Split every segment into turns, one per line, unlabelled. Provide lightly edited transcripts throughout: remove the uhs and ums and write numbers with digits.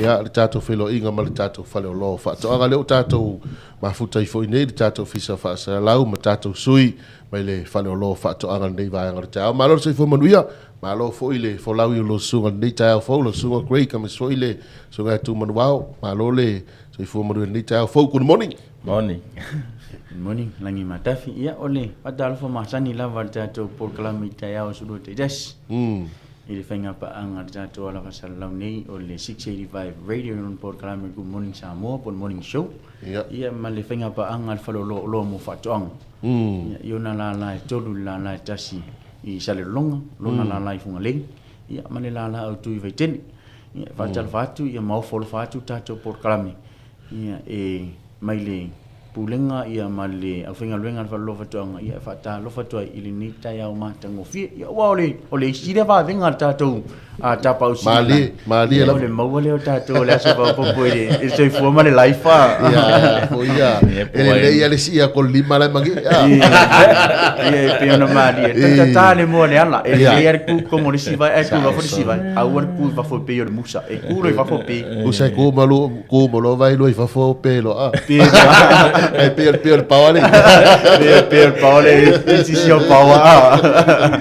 Ia, le tatou feiloaiga ma le tatou faleoloa o faatoaga. Lea ua tatou mafuta ai foi nei le tatou Ofisa Faasalalau ma tatou sui mai le faleoloa o faatoaga i lenei vaega o le taeao. Malo le soifua manuia, malo foi le folau i lau susuga i lenei taeao fou, lau susuga Craig aemaise foi le susuga ia Tumanuvao. Malo le soifua manuia i lenei taeao fou. Good morning.
Morning.
Good morning, Lagi Matafi. Ia, o le faatalofa masani lava i le tatou polokalame i taeao aso Lua taitasi. I le faigapaaga a le tatou ala faasalalau nei o le 685 Radio i lona polokalame Good Morning Samoa po o le Morning Show.
Ia.
Ia ma le faigapaaga a le Faleoloa o Oloa mo Faatoaga. Ia, i ona lala e tolu, le lala e tasi i Salelologa, lona lala i Fugalei, ia ma le lala autu i Vaitele. Ia, e faatalofa atu, ia ma ofo alofa atu le tatou polokalame Ia, e mai le Pulega ia ma le aufaigaluega a le Faleoloa Faatoaga, ia e faatalofa atu ai i lenei taeao matagofie. Ia, aua o le, o le isi lea vavega a le tatou a, tapaau sili
Malie, malie
lava. O le maua lea o tatou o le aso faaopoopo i le, i le soifua ma le life.
A. Ia, foi ia. E lelei lava le sii atu o le lima la e mangi.
Ia, ia, e pei ona malie. Tatata le moa o le ala. E lelei lava le ku i totonu o le isi vae, ae tu i fafo le isi vae. Aua le ku i fafo e pei o le musa. E ku loa i fafo pe.
Usa e ku malu, Ku mo lo vai lua i fafo pe lo a.
Pe
Ai pe pe o pawa le.
Pe pe o pawa le i si o pawa a.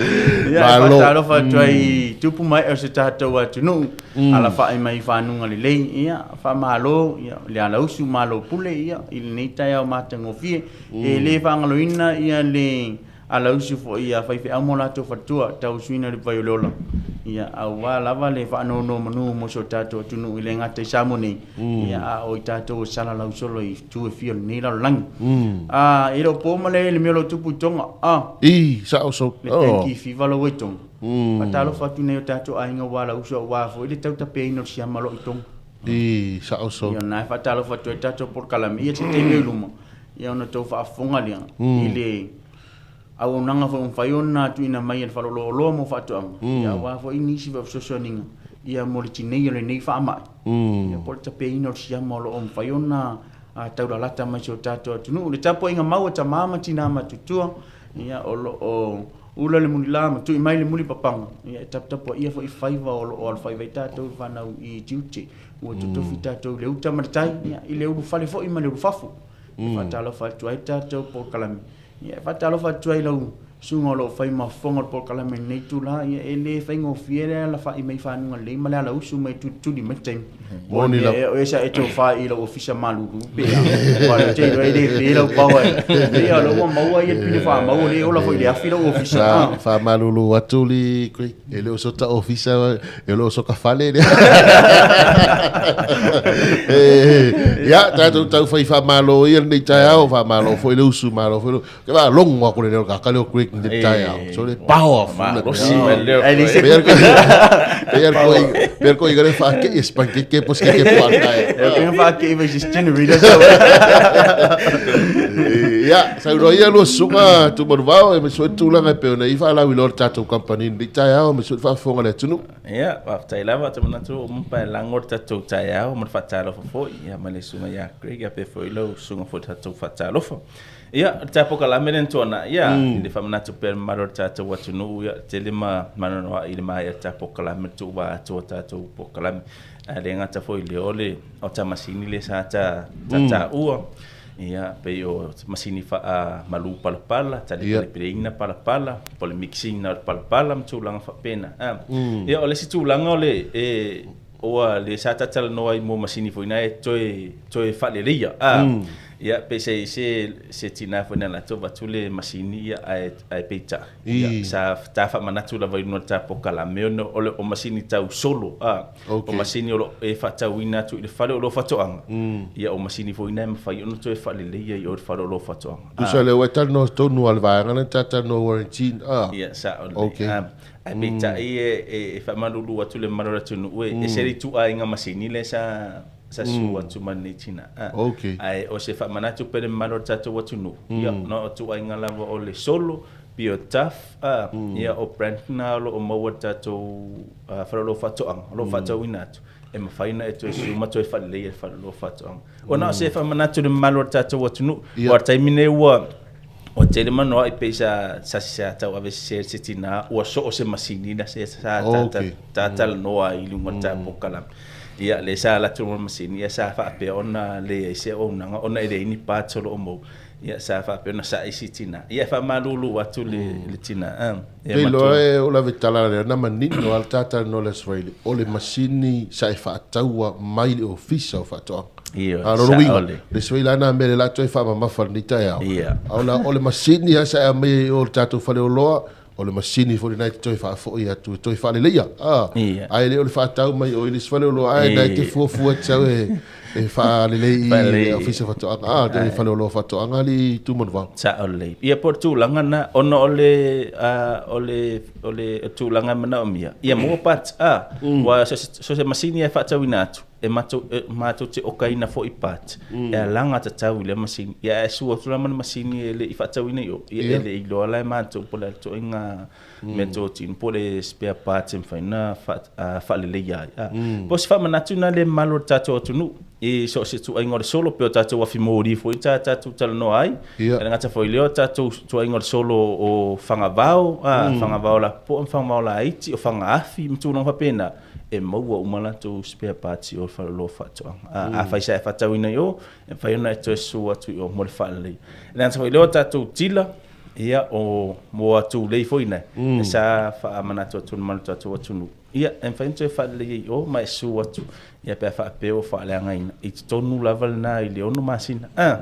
Ia
Malo.
faatalofa atu ai tupu mai o se tatou atunuu alafai mai i fanuga lelei ia faamalo ia le alausu malo pule ia i lenei taeao matagofie e le faagaloina ia le Alausu foi ia faifeau ma o latou faletua, tausuina i le vai o le ola, ia, aua lava le faanonomanu mo si o tatou atunuu i le gata i Samoa nei, ia, a o i tatou e salalau solo i itu e fia o lenei lalolagi. A, e le o po male i le mea o lo o tupu i Tonga, a.
I, sao so.
Le dengue fever lo ua i Tonga. Faatalofa atu nei o tatou aiga ua alausu aua foi le tautapeaina o le siama o lo o i Tonga.
I, sao so.
Ia, na e faatalofa atu ai le tatou polokalame, ia se taimi o i luma, Ia ona outou faafofoga lea i le auaunaga foi ua mafai ona tuuina mai e le Faleoloa mo Faatoaga, ia aua foi nisi foi o fesoasoaniga ia mo le tineia o lenei faamai, ia po o le tapeina o le siama o lo o mafai ona taulalata mai si o tatou atunuu. Le tapuaiga mau a tama ma tina matutua, ia o lo o ula le mulila ma tui mai le mulipapaga, ia e taputapuaia foi faiva o lo o alofaiva ai tatou le fanau i tiute. Ua totofi tatou i le uta ma le tai, ia, i le ulufale foi ma le ulufafo. E faatalofa atu ai tatou polokalame. Ia, e faatalofa atu ai lau susuga o lo o fai ma fofoga o le polokalame i lenei itula, ia, e le faigofie le alafai mai fanuga lelei ma le alausu mai tulituli mai le taimi.
Moni lava.
O e sa e tofa i lau ofisa malulu pe a. Aua ou te iloa e le pe lau power. Ia, o lea ua maua ia le pine faamau, o lea e ola foi i le afi lau ofisa.
Sa faamalulu atu le Craig. E le o sota ofisa, e le o soka fale lea. Ia, tatou tau fai faamalo ia lenei taeao, faamalo foi le usu, malo foi le... Ke wā longo aku le leo ka leo Craig ni taeao. So le powerful.
Malosi mai le leo.
Ai le se
Pea ko i gare whaake i spankeke po skeke po anai.
E pea whaake i vai generator.
Ia, Saunoa ia lua susuga Tumanuvao e sue tulaga e pei ona i faalauiloa le tatou kamupani i lenei taeao ma sue le faafofoga a le atunuu.
Ia, faafetai lava, ou te manatu ua uma paelago le tatou taeao ma le faatalofa foi ia ma le susuga ia Greg ia faapea foi lau susuga foi i le tatou faatalofa. Ia, o le tatou polokalame lea na tuanai, ia, i le faamanatu pea i le mamalu o le tatou atunuu, ia, tele ma anoanoai i le maea o le tatou polokalame, le tuuvaa atu o tatou polokalame. Ae le gata foi i lea, o le otamasini lea sa ta taua. Ia, pei o masini faamalu palapala, talepelepeleina palapala, po o le mix ina o le palapala ma tulaga faapena. Ia, o le isi tulaga o le, e, ua le sa talatalanoa ai mo masini foi na e toe, toe faaleleia. Ia, pe se, se, se tina foi na latou avatu le masini, ia, ae, ae peitai, ia, sa ta faamanatu lava i luga o le ta polokalame ona o le, o masini tau solo, O masini o lo o e faatauina atu i le fale o lou faatoaga, ia o masini foi na e mafai ona toe faaleleia i o i le fale o lou faatoaga.
Tusa lea ua e talanoa tonu lava i le vaega lea na ta talanoa warranty a.
Ia, sao lelei. Ae peitai e faamalulu atu i le mamalu o le atunuu e ese le ituaiga masini lea sa sue atu ma lenei tina. Ae o se faamanatu pea i le mamalu o le tatou atunuu, ia na o ituaiga lava o le solo, pei o Tough, ia o brand na o lo o maua i le tatou faleoloa faatoaga o lo o faatauina atu, e mafai ona e toe sue ma toe faaleleia i le faleoloa faatoaga. Ona o se faamanatu i le mamalu o le tatou atunuu, aua o le taimi lenei ua ua tele manoai pei sa sa tauavesese e se tina ua soo se masini na se sa talanoa ai i luga o le tatou polokalame. Ia, lea sa alu atu ma le masini, ia sa faapea ona leai se auaunaga ona e leai ni parts o lo o maua. Ia, sa faapea ona sa'i si tina. Ia, e faamalulu atu i le tina. Ia,
Te iloa e o lave tala lea na manino a le talanoa le Aso Faraile, o le masini sa e faataua mai le Ofisa o Faatoaga.
Ioe,
A o lona uiga,
sao le.
le Aso Faraile a na mea lea o le a toe faamamafa i lenei taeao.
Ia.
A o le masini lava sa e aumaia i o i le tatou faleoloa, O le masini foi lena e te toe faafoi atu e toe faaleleia. Ah,
Ia.
ae le o le faatau mai o i le isi faleoloa, ae na e te fuafua atu e, e faalelei i
Faalelei.
le ofisa faatoaga. Ah, te faleoloa faatoaga li Tumanuvao.
Sao lelei. Ia po o le tulaga lena, ona o le, ah, o le, o le tulaga e manaomia, ia maua parts, ah, aua so se, so se masini e faatauina atu, e matou, e matou te okaina foi parts, e alagatatau i lea masini. Ia ae sua atu la ma le masini e le i faatauina i o, ia e le i iloa la e matou po o le a le ituaiga meatotino po o le spare parts e mafai ona faaleleia ai. Po o se faamanatu lena le mamalu o le tatou atunuu i so o se ituaiga o le solo, pei o tatou afi moli foi sa tatou talanoa ai. E le gata foi i lea o tatou ituaiga o le solo o fagavao, fagavao lapopoa ma fagavao laiti, o fagaafi ma tulaga faapena. e maua uma latou spare parts i o i le faleoloa o faatoaga. A, afai sa e faatauina i o, e mafai ona e toe susu atu i o mo le faaleleia. E le gata foi i lea o tatou tila, ia, o moa tulei foi nei, e sa faamanatu atu i le mamalu o le tatou atunuu, ia, e mafai ona toe faaleleia i o ma e susu atu, ia, pe a faapea ua faaleagaina i totonu lava lena i le 6 masina. A.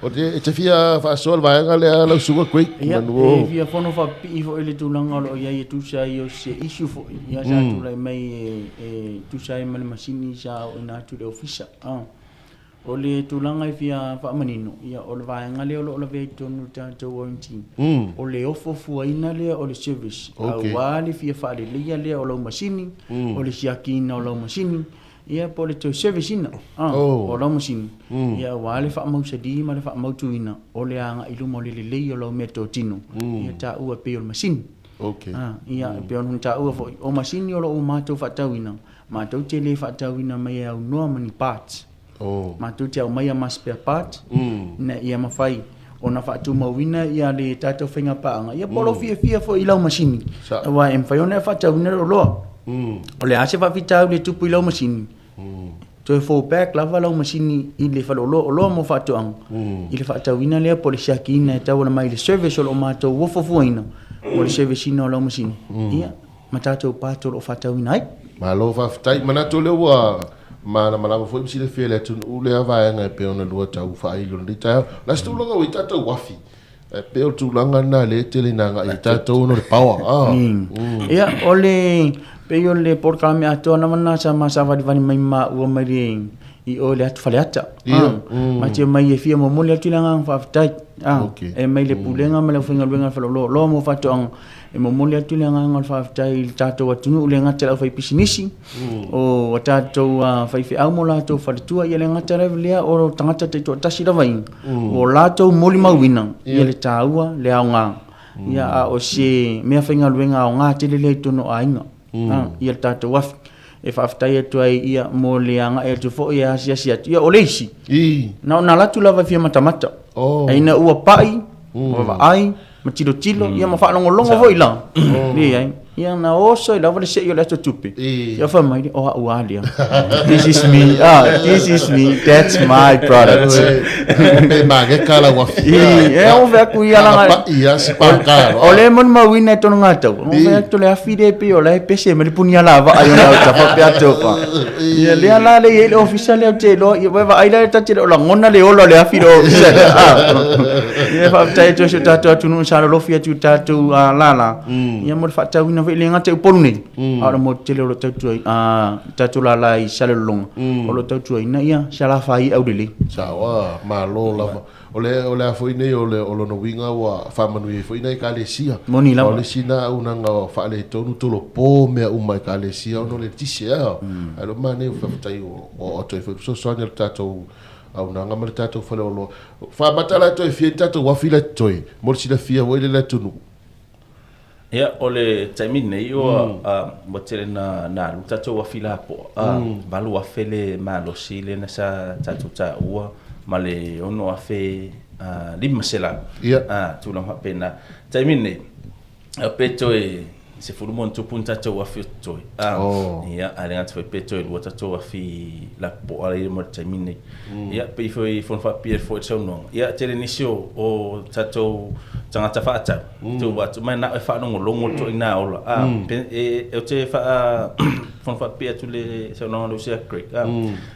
O te, e te fia faasoa le vaega lea lau susuga Craig?
Ia,
Manu o.
e fia fono faapipii foi i le tulaga o lo o i ai e tusa ai o se issue foi ia sa tulai mai e, e tusa ai ma le masini sa ooina atu i le ofisa. Ah. O le tulaga e fia faamanino, ia o le vaega lea o lo o lavea i totonu o le tatou warranty. O le ofo fuaina lea o le service,
Okay.
auā le fia faaleleia lea o lau masini, o le siakiina o lau masini, Ia po o le toe service ina
Oh.
o lau masini, ia aua le faamausali ma le faamautuina o le agai i luma o le lelei o lau meatotino, ia taua e pei o le masini.
Okay.
Ia, e pei ona taua foi, o masini o lo o matou faatauina, matou te le faatauina mai e aunoa ma ni parts.
Oh.
Matou te aumaia ma spare parts, ina ia mafai ona faatumauina ia le tatou faigapaaga, ia po o lou fiafia foi i lau masini, aua e mafai ona e faatauina le oloa. O le a se faafitauli e tupu i lau masini, toe fall back lava lau masini i le faleoloa oloa mo faatoaga, i le faatauina lea po o le siakiina e tauala mai i le service o lo o matou ofo fuaina mo le service ina o lau masini, ia, ma tatou parts o lo o faatauina ai.
Malo faafetai. Manatu lea ua malamalama foi ma silafia e le atunuu lea vaega e pei ona lua tau faailo i lenei taeao. O le a se tulaga ua i ai tatou afi? E pei o le tulaga lena lea e tele ina agai ai tatou ona o le power. Ah.
Ia, o le, pei o le polokalame atoa lava lena sa ma savalivali mai maua mai le, i o i le atu Faleata.
Ia.
Ma te omai e fia momoli atu le agaga faafetai.
Okay.
E mai le Pulega ma le aufaigaluega a le Faleoloa Oloa mo Faatoaga E momoli atu le agaga o le faafetai i le tatou atunuu, le gata i le aufaipisinisi, o a tatou faifeau ma o latou faletua, ia le gata lava lea o tagata taitoatasi lava ia, ua latou molimauina ia le taua, le aoga, ia a o se meafaigaluega aoga tele lea i totonu o aiga, ia le tatou afi. E faafetai atu ai ia mo le agai atu foi e asiasi atu. Ia o le isi, na ona alu atu lava e fia matamata. Ina ua pai, ua vaai, ma tilotilo, ia ma faalogologo foi la. Leai. Ia na oso ai lava le sei o le ato tupe. Ia fai mai, o au a lea. This is me. Ah, this is me. That's my product.
Pe mageka la wafi.
E o fea ku ia langa.
Pa ia si pa ka.
O le mon mauina e tono ngātau. O fea atu le afi le pe o la e pese ma le punia la va ai ona uta fa pe atu pa. Ia lea la le i le ofisa lea o te iloa, ia vaai la e ta te le o lagona le ola o le afi i le ofisa lea. Ia faafetai atu ai si o tatou atunuu sa lolofi atu i tatou lala, ia mo le faatauina foi e le gata i Upolu nei, a o le motu tele o lo o tautua, tatou lala i Salelologa, o lo o tautuaina ia Salafai aulelei.
Saoa, malo lava. O le, o le a foi nei, o le, o lona uiga ua faamanuia ai foi nai Ekalesia.
Moni lava.
O le isi na auaunaga faaletonu tolopo mea uma Ekalesia ona o le eletise a. Ae o lo manaia faafetai ua oo atu ai foi le fesoasoani a le tatou auaunaga ma le tatou faleoloa. Faamata la toe fia ni tatou afi la totoe mo le silafia foi lea i le atunuu.
Ia, o le taimi lenei ua ua tele na na alu tatou afi lapoa, 8,000 le malosi lea na sa tatou taua ma le 6,500.
Ia.
Tulaga faapena. Taimi lenei, pe toe 10 ma ona tupu ni tatou afi o totoe. A,
Oh.
ia, ae le gata foi pe toe lua tatou afi lapopoa la e i ai mo le taimi lenei. Ia, pei foi fono faapipii ai foi le saunoaga. Ia, tele nisi o, o tatou tagata faatau, tuu atu mai na o e faalogologo le toina ola. A, pe, e, e, ou te faa, fono faapipii atu le saunoaga a le uso ia Craig. A,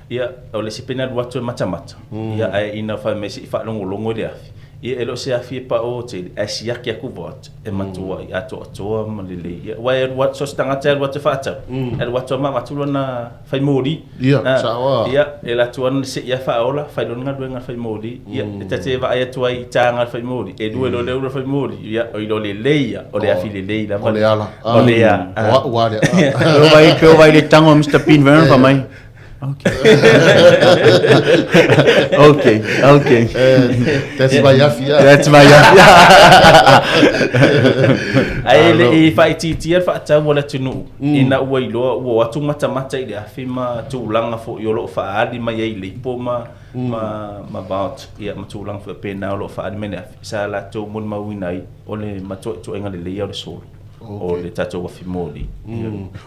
ia, o le isi pei na alu atu e matamata, ia, ae ina fai mai se i faalogologo i le afi. Ia, e le o se afi e pao tele, ae siaki atu vaotu e matuai atoatoa ma lelei. Ia, aua e alu atu, so o se tagata e alu atu e faatau, e alu atu lava ma avatu lona fai moli.
Ia, sao lava.
Ia, e alu atu lava seia faaola, fai loa le galuega a le fai moli. Ia, e ta te vaai atu ai i taga a le fai moli, e lua loa le ulu a le fai moli. Ia, oi lo lelei ia, o le afi lelei lava.
O le ala.
O le ala.
O au lava lea.
Pe o vai le tago a Mr Bean vai ona fai mai. Okay. Okay, okay.
That's my afi, yeah.
That's my afi.
Ae le i faaitiitia le faatau a le atunuu ina ua iloa ua o atu matamata i le afi ma tulaga foi o lo o faaali mai ai i le ipo ma ma ma vault ia ma tulaga foi faapena o lo o faaali mai le afi sa latou molimauina ai o le matoetoega lelei o le solo. o le tatou afi moli.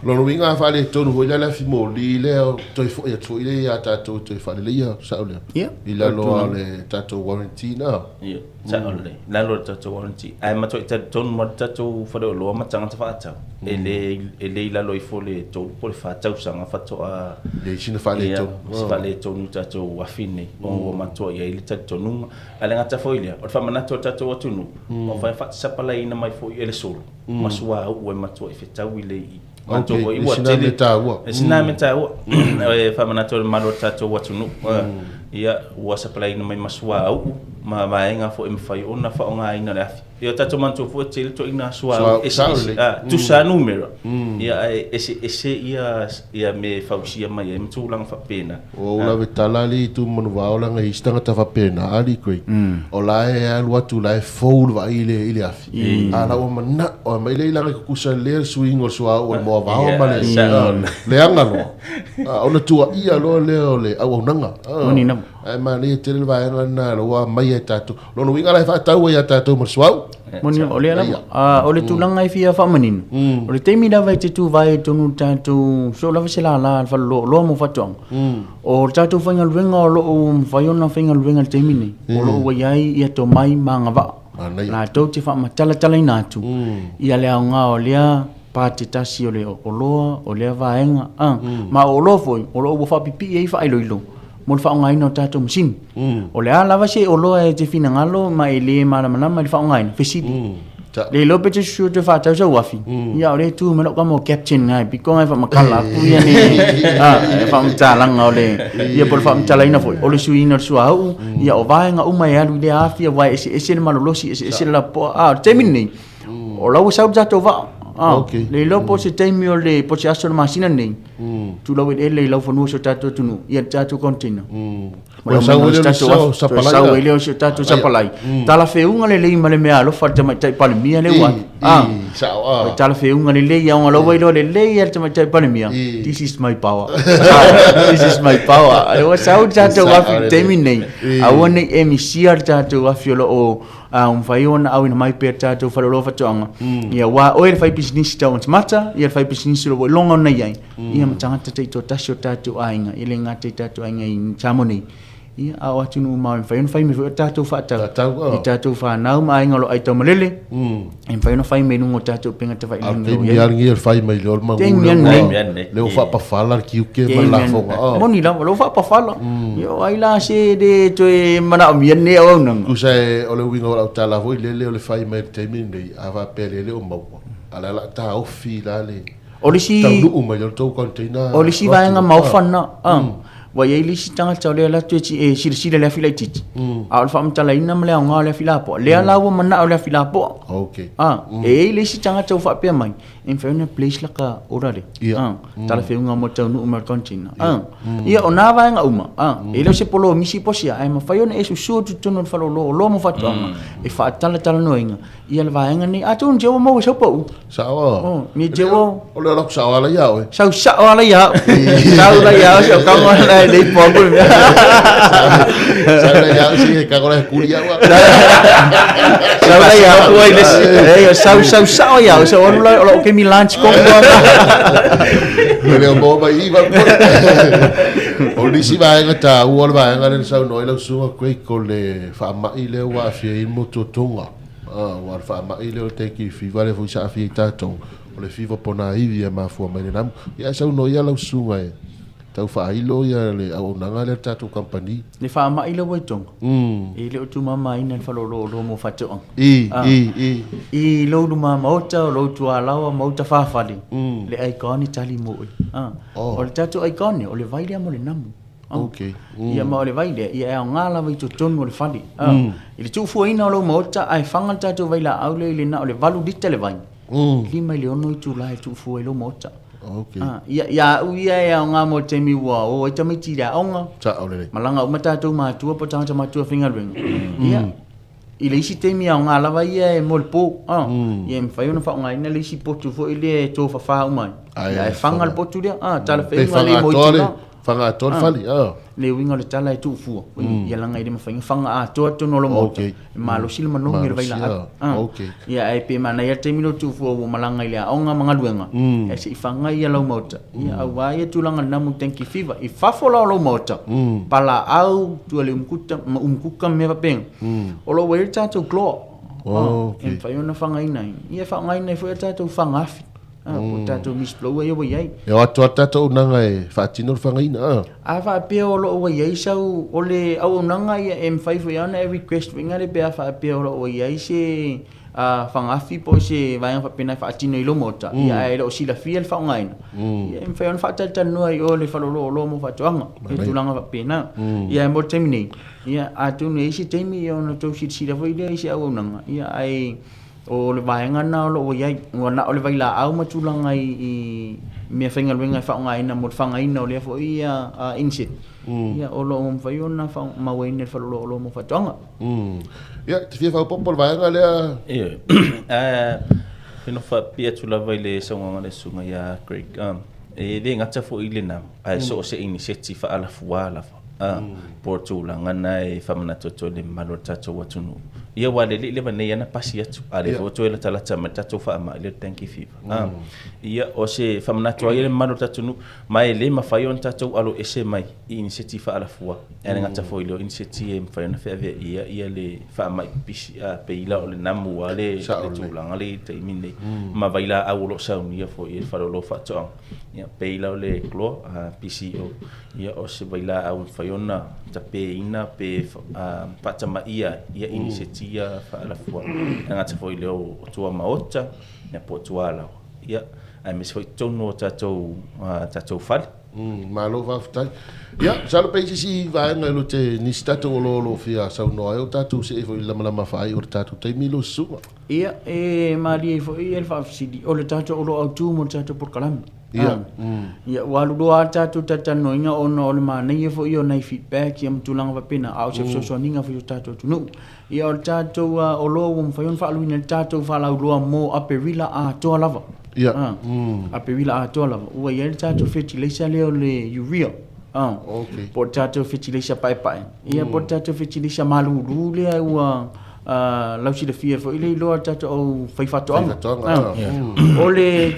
Lona uiga a faaletonu foi la le afi moli lea, toe foi atu foi lea ia tatou e toe faaleleia, sao lea?
Ia.
I lalo lava o le tatou warranty na.
Ia, sao lelei. I lalo o le tatou warranty. Ae matuai talitonu lava le tatou faleoloa ma tagata faatau, e le, e le i lalo ifo o le tolu po o le fa tausaga faatoa
Leai sina faaletonu.
Ia, se faaletonu i tatou afi nei, ona ua matua i ai le talitonuga. Ae le gata foi i lea, o le faamanatu a le tatou atunuu, ua mafai ona faasapalaiina mai foi e le solo ma suauu e matuai fetau i le i.
Matou foi ua tele. Mea taua.
E sina mea taua. E faamanatu i le mamalu o le tatou atunuu, ia, ua sapalaiina mai ma suauu ma vaega foi e mafai ona faaaogaina le afi. Ia tatou manatua foi e tele ituaiga suauu eseese, tusa lava numera, ia ae eseese ia ia mea e fausia mai ai ma tulaga faapena.
Ua ou lave tala alii tu manuvao leaga e i ai se tagata faapena alii Craig o la e alu atu la e fou le vaai i le afi a la ua manao e aumai lea i laga e kukusa lea le suiga o le suauu o le moavao ma le leaga loa ona tuuaia loa lea o le auaunaga. Ae manaia tele le vaega lena la ua aumaia e tatou. Lona uiga la e faatau ai ia tatou ma le suauu.
Moni, o lea lava. O le tulaga e fia faamanino, o le taimi lava e te tuvae ai totonu o le tatou, so lava se lala a le faleoloa mo faatoaga, o le tatou faigaluega o lo o mafai ona faigaluega i le taimi lenei, o lo o ua i ai ia tomai ma agavaa latou te faamatalatalaina atu ia le aoga o lea pa te tasi o le oloa, o lea vaega, ma o oloa foi o lo o ua faapipii ai faailoilo mo le faaaogaina o tatou masini. O le a lava se oloa e te finagalo ma e le malamalama i le faaaogaina, fesili. Le iloa pe te susu e toe faatau sau afi, ia o lea e tu mai lau tama o captain ngai, pito ngai faamatala atu ia ni faamatalaga o le, ia po o le faamatalaina foi, o le suiina o le suauu, ia o vaega uma e alu i lea afi, aua e eseese le malolosi, eseese le lapopoa. A o le taimi lenei, O la ua sau le tatou vaa. Ah,
Okay.
Le iloa po o se taimi o le po o se aso o le masina lenei. Tulau eleele i laufanua o si o tatou atunuu, ia le tatou container. Ma
Ua
le
sau
aumaiga
ai
o
lea
se
o le
tatou
sao
afi. Toe
sapalai
sau
la.
ai lea o si o tatou
Manaia.
sapalai. Talafeuga lelei ma le meaalofa a le Tamaitai Palemia lea ua
I,
atu. Ah.
i, sao ah.
O talafeuga lelei ia ona la ua iloa lelei e le Tamaitai Palemia.
I.
This is my power. Ah, this is my power. Ai ua sau le tatou
Sao
afi i le
lelei.
taimi lenei.
I.
Aua ne i emisia le tatou afi o lo o A ua mafai ona auina mai pea le tatou faleoloa faatoaga, ia aua oe le faipisinisi tau anamata, ia le faipisinisi o lo o ua iloga ona i ai, ia ma tagata taitoatasi o tatou aiga, e le gata i tatou aiga i Samoa nei, ia a o atunuu mamao e mafai ona fai mai foi o tatou faatau i tatou fanau ma aiga o lo o aitaumalele, e mafai ona fai mai i luga o tatou upega tafailagi o lo o i
Taimi
ai.
lava lenei o le fai mai loa le magu
Taimi
lea
lava
ua
lenei.
lea ua faapafala le tiute ma le lafoga.
Moni lava, o lo o faapafala. Ia o ai la se le toe manaomia lenei auaunaga?
Tusa o le uiga o lau tala foi lele o le fai mai i le taimi lenei, a faapea lea e le o maua, a o le a la taofi la le
O le isi
taunuu mai o le tou container.
O le isi vaega maofa lena, ua i ai le isi tagata o lea e alu atu e silasila i le afi laitiiti, a o le faamatalaina ma le aoga o le afi lapoa, lea la ua manao i le afi lapoa. E i ai le isi tagata ua faapea mai, e mafai ona place laka order lea. Talafeuga mo le taunuu mai o le container. Ia, o na vaega uma, e le o se polomisi po o se a, ae mafai ona e susu atu i totonu o le faleoloa o oloa mo faatoaga e faatalatalanoaina ia le vaega lenei. Atonu te ua maua i sau pau.
Sao a.
Oh, ni te ua.
O le ala sao ala ia oe.
Sau sao ala ia au. Sau la ia au, sau kanga la e lei po aku le mea.
Sau la ia au, si he kanga la he kuri au.
Sau la ia au,
mai le isi.
Ei, o sau sau sao ia, o sau alu la o lau taimi lunch ko.
E le o maua mai i i valu O nisi vaega taua o le vaega lea na saunoa ai lau susuga Craig o le faamai lea ua aafia ai le motu o Tonga. Aua o le faamai lea o le dengue fever lea foi sa aafia ai tatou, o le fiva ponaivi e mafua mai le namu. Ia ae saunoa ia lau susuga e tau faailo ia le auaunaga lea a le tatou kamupani.
Le faamai lea ua i Tonga, e le o tumamaina e le faleoloolo mo faatoaga. I lou luma maota, o lou tualaoa ma ou tafafale, le aikaone tali mo oe. O le tatou aikaone, o le vai lea mo le namu. Ia ma o le vai lea, ia e aoga lava i totonu o le fale. I le tuufuaina o lou maota, ae faga le tatou vailaau lea i le na o le 8 lita le vai, 5 i le 6 itula e tuufua ai lou maota. Ia, ia au ia e aoga mo le taimi ua o ai tamaiti i le aoga,
Sao lelei.
malaga uma tatou matua po o tagata matua faigaluega. Ia, i le isi taimi aoga lava ia e mo le po. Ia e mafai ona faaaogaina le isi potu foi lea e tofafa uma ai.
Ae
Ia, ae faga
faga.
le potu lea,
Pe
talafeauga
faga
le mo
atoa le,
itula.
faga atoa le fale.
Le uiga o le tala e tuufua, ia leaga e le mafai ona faga atoa totonu o lou maota, e malosi le manogi o le
Malosi,
vailaau. Ia ae pe manaia le taimi lea o tuufua ua malaga i le aoga ma galuega, ae se i faga ia lau maota, ia aua ia tulaga lena mo dengue fever. I fafo la o lou maota, palaau, tua i le umukuta, ma umukuka ma mea faapena, o lo o ua i ai le tatou chlor, e mafai ona fagaina ai. Ia e faaaogaina ai foi a tatou faga afi. Po o tatou mist blower ia ua i ai.
E o atu lava le tatou auaunaga e faatino le fagaina.
A faapea o lo o ua i ai sau, o le auaunaga ia e mafai foi lava ona e request foi lea pe a faapea o lo o ua i ai se fagafi po o se vaega faapena e faatino i lou maota, ia ae le o silafia le faaaogaina, ia e mafai ona faatalatalanoa i o i le faleoloolo mo faatoaga, i tulaga faapena. Ia ae mo le taimi nei, ia atonu e i ai se taimi ia ona outou silasila foi lea i se auaunaga, ia ae O le vaega lena o lo o ua i ai, ua na o le vailaau ma tulaga i meafaigaluega e faaaogaina mo le fagaina o lea foi insect, ia o lo o mafai ona faamauina e le faleoloolo mo faatoaga.
Ia, e te fia faaopoopo i le vaega lea?
Ioe. E no faapipii atu lava i le saunoaga a le Susuga ia Craig, e le gata foi i lena, ae so o se iniseti faalafua lava. Po o tulaga na e faamanatu atu ai i le mamalu o le tatou atunuu. Ia aua le alii leva nei lava na pasi atu, a o lea foi ua toe latalata mai le tatou faamai lea o le dengue fever. Ia, o se faamanatu lava ia i le mamalu o le tatou atunuu, ma e le mafai ona tatou aloese mai i iniseti faalafua, e le gata foi i lea o iniseti e mafai ona feaveaia ia le faamai pipisi, pei la o le namu lava le tulaga lea i le taimi lenei, ma vailaau o lo o saunia foi e le faleoloa o faatoaga. Ia, pei la o le chlor, PCO, ia o se vailaau e mafai ona tapeina pe faatamaia ai ia iniseti ia faalafua. E le gata foi i lea o tuamaota ia po o tualaoa, ia aemaise foi totonu o tatou tatou fale.
Malo faafetai. Ia, masalo pe i ai se isi vaega e lua te nisi tatou o lo o fia saunoa ai o tatou see foi i le lamalama faaiu o le tatou taimi lau susuga.
Ia, e malie ai foi le faafesili, o le tatou oloa autu mo le tatou polokalame.
Ia.
Ia, ua alu loa lava le tatou talatalanoaina ona o le manaia foi o nai feedback ia ma tulaga faapena, a o se fesoasoaniga foi i o tatou atunuu. Ia, o le tatou oloa ua mafai ona faaaluina i le tatou faalauiloa mo Aperila atoa lava.
Ia.
Aperila atoa lava. Ua i ai le tatou fetileisa lea o le urea.
Okay.
Po o le tatou fetileisa paepae. Ia, po o le tatou fetileisa malulu lea ua lausilafia foi le iloa a le tatou au faifaatoaga.
Faifaatoaga.
O le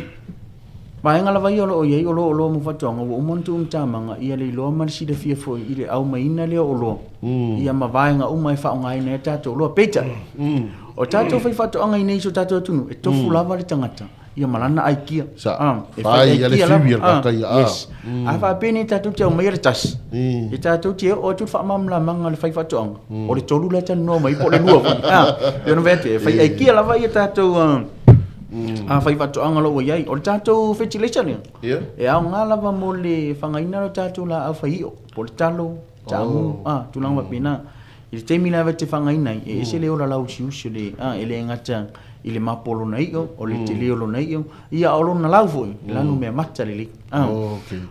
vaega lava ia o lo o i ai o lo o mo faatoaga, ua uma ona tuu matamaga ia le iloa ma le silafia foi i le aumaiina lea o oloa, ia ma vaega uma e faaaogaina ai a tatou oloa. Peitai, o tatou faifaatoaga i inei i si o tatou atunuu, e tofu lava le tagata ia ma lana aikia.
Sa,
E fai
fai ia le
aikia lava.
fiwi a le tagata ia.
Yes. A faapea nei tatou te aumaia le tasi, e tatou te oo atu le faamalamalamaga a le faifaatoaga, o le tolu la e talanoa mai po o le lua foi. Pei ona fai atu, e fai aikia lava ia tatou faifaatoaga o lo o ua i ai. O le tatou fertilizer lea, e aoga lava mo le fagaina o le tatou laau faiio, po o le talo, taamu, tulaga faapena. I le taimi lava e te fagaina ai, e ese le ola lauusiusi o le, e le gata i le mapo o lona io, o le tele o lona io, ia a o lona lau foi, e lanu mea mata lelei.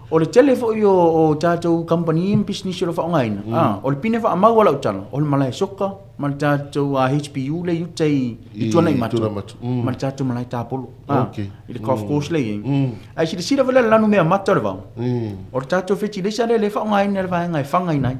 O le tele foi o tatou kamupani ma pisinisi o lo o faaaogaina, o le pine faamau a lau tala, o le malae soka ma le tatou HPU lea i uta i Tuanaimato, ma le tatou malae tapolo, i le golf course lea e i ai. Ae silasila foi la i le lanu mea mata o le vao, o le tatou fetileisa lea lea e faaaogaina e le vaega e fagaina ai.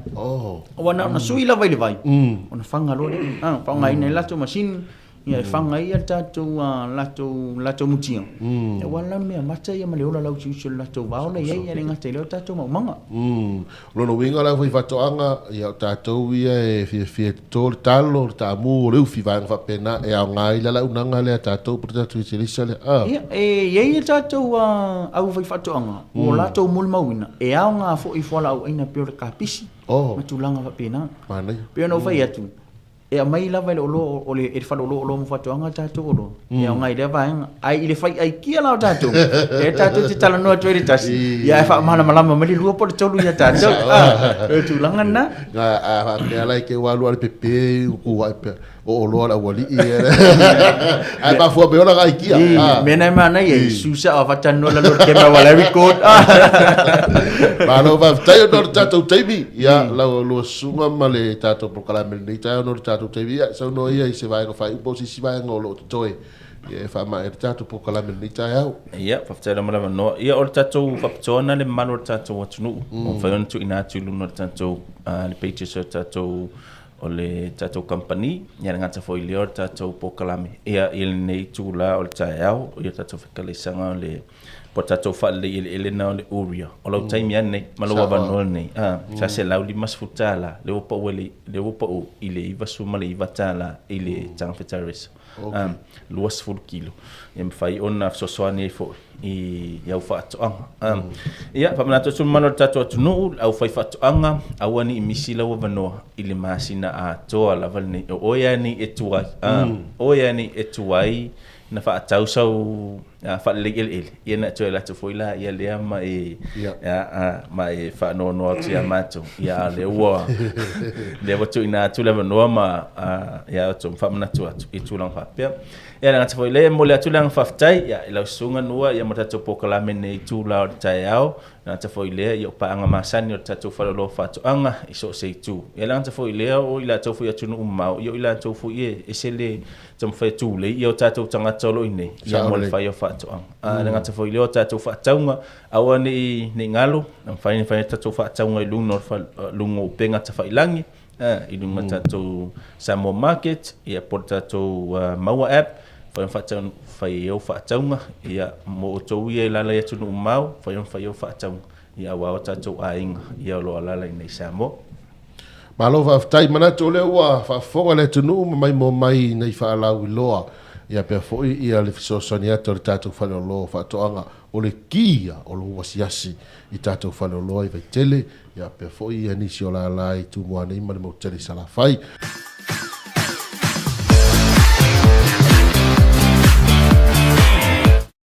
Aua na ona sui lava i le vai, ona faga loa lea. Faaaogaina ai le latou masini. Ia e faga ai le tatou latou latou mutia. Ia aua la le meamata ia ma le ola lauusiusi o le latou vao la i ai, ia le gata i lea o tatou maumaga.
O lona uiga la aufaifaatoaga, ia o tatou ia e fiafia e toto le talo, le taamu, o le ufi, vaega faapena, e aoga ai la le auaunaga lea a tatou po o le tatou eselesa lea.
A. Ia, e i ai le tatou aufaifaatoaga ua latou molimauina, e aoga foi i fualaau aina pei o le kapisi ma tulaga faapena.
Manaia.
Pei ona ou fai atu, E aumai lava e le oloa o le e le faleoloa oloa mo faatoaga tatou oloa. E aoga i lea vaega. Ae i le fai aikia la o tatou, e tatou te talanoa atu ai le tasi, ia ae faamalamalama mai le lua po o le tolu ia tatou. Ah, o le tulaga lena.
Na a faapea la i te ua alu a le pepe ku ai pea o oloa le aualii ae mafua mai ona aikia.
Ah. Mea na e manaia, i susa o fatalanoa lalo o le camera while I record.
Malo faafetai ona o le tatou taimi. Ia, lau lua susuga ma le tatou polokalame i lenei taeao ona o le tatou taimi. Ia, saunoa ia i se vaega faaiu po o se isi vaega o lo o totoe ia e faamaea ai le tatou polokalame i lenei taeao.
Ia, faafetai lava mo le avanoa. Ia, o le tatou faapitoa lena le mamalu o le tatou atunuu. Ua mafai ona tuuina atu i luga o le tatou, le pages o le tatou o le tatou kamupani, ia le gata foi i lea o le tatou polokalame ia i lenei itula o le taeao, ia le tatou fekalesaga o le po o le tatou faalelei eleele lena o le urea. O lau taimi lava lenei ma lou avanoa lenei, sa $150, lea ua pau i le, lea ua pau i le $99 i le taga fetaraisa. 20 kilo e mafai ona fesoasoani ai foi i au faatoaga. Ia, faamanatu atu le mamalu o le tatou atunuu, le aufaifaatoaga, aua ne i misi lau avanoa i le masina atoa lava lenei. O oe lava nei e tuai, oe lava nei e tuai na faatau sau faalelei eleele, ia na e toe alu atu foi laia lea ma e, ma e faanoanoa atu ia matou. Ia, a o lea ua, lea ua tuuina atu le avanoa ma ia outou, ma faamanatu atu i tulaga faapea. Ia, le gata foi i lea, e momoli atu le agaga faafetai ia, i lau susuga Nua ia ma le tatou polokalame i lenei itula o le taeao. Le gata foi i lea, ia o paaga masani o le tatou faleoloa faatoaga i so o se itu. Ia le gata foi i lea, o i latou foi i atunuu mamao, ia o i latou foi e ese le taumafai e tulei ia o tatou tagata o lo o i inei, ia mo le fai o faatoaga. A le gata foi i lea, o tatou faatauga, aua ne i galo, e mafai ona fai a tatou faatauga i luga o luga o upega tafailagi, i luga o tatou Samoa Market, ia po o le tatou Maua App, mafai ona faatau, fai ai au faatauga, ia mo outou ia e alaala i atunuu mamao, mafai ona fai au faatauga, ia aua o tatou aiga ia o lo o alaala i inei i Samoa.
Malo faafetai, manatu o lea ua faafofoga le atunuu ma maimoa mai i nei faalauiloa ia pea foi ia le fesoasoani atu a le tatou faleoloa o faatoaga o le ki ia o lou asiasi i tatou faleoloa i Vaitele ia pea foi ia nisi o lala i Tumua nei ma le motu tele i Salafai.